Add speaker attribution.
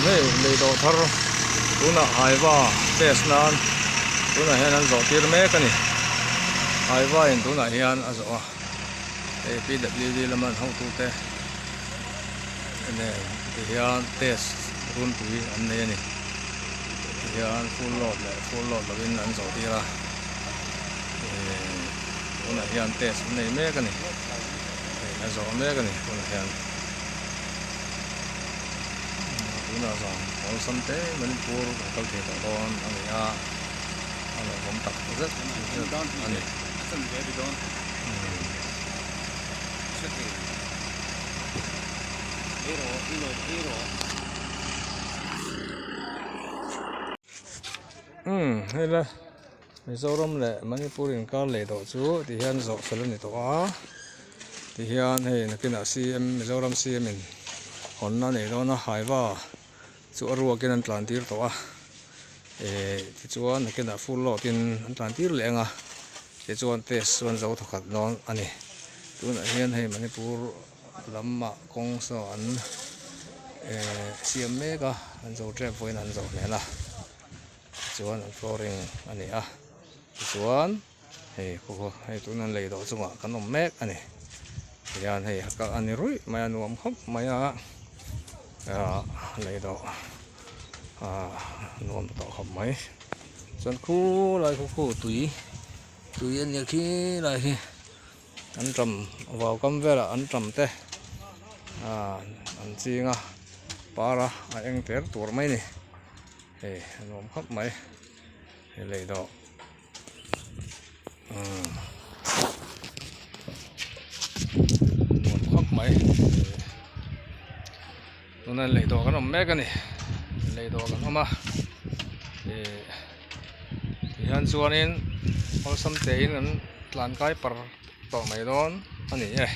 Speaker 1: Hei lei dawh thar tunah Aiva test nan tunah hian an zawh tir mek a ni. Aiva in tunah hian a zawh a hei PWD lama an hotute nen tihian test runpui an nei a ni. Tihian full load leh full load lovin an zawh tir a ehh tunah hian test an nei mek a ni. Hei a zawh mek a ni tunah hian. Tunah zawng awlsam te Manipur kan kal thei tawh dawn a ni a, a lawmawm tak zet zet a ni. Umm hei la Mizoram leh Manipur inkar leh tawh chu tihian zawh fel a ni tawh a tihian hei nakinah CM Mizoram CM in hawnna a nei dawn a Haiva chu a ruakin an tlan tir tawh a eh tichuan nakinah full load in an tlan tir leh ang a tichuan test chuan zo thawkhat dawn a ni tunah hian hei Manipur lamah kawng saw an eh siam mek a an zo tep vawiin an zo hmel a. Tichuan an flooring a ni a tichuan hei khaw hei tuna an lei dawh chungah kan awm mek a ni tihian hei a kalh a ni ruih mai a nuam khawp mai a ah lei dawh ah nuam tawh khawp mai chuan khulai khu khu tui tui a nia khilai hi an ṭam vau kam velah an ṭam te ah an ching a par a a eng ter tur mai a ni. Hei a nuam khawp mai hei lei dawh umm nuam khawp mai tuna lei dawh kan awm mek a ni lei dawh kan awm a ih tihian chuanin awlsam tein kan tlan kai par tawh mai dawn a ni e.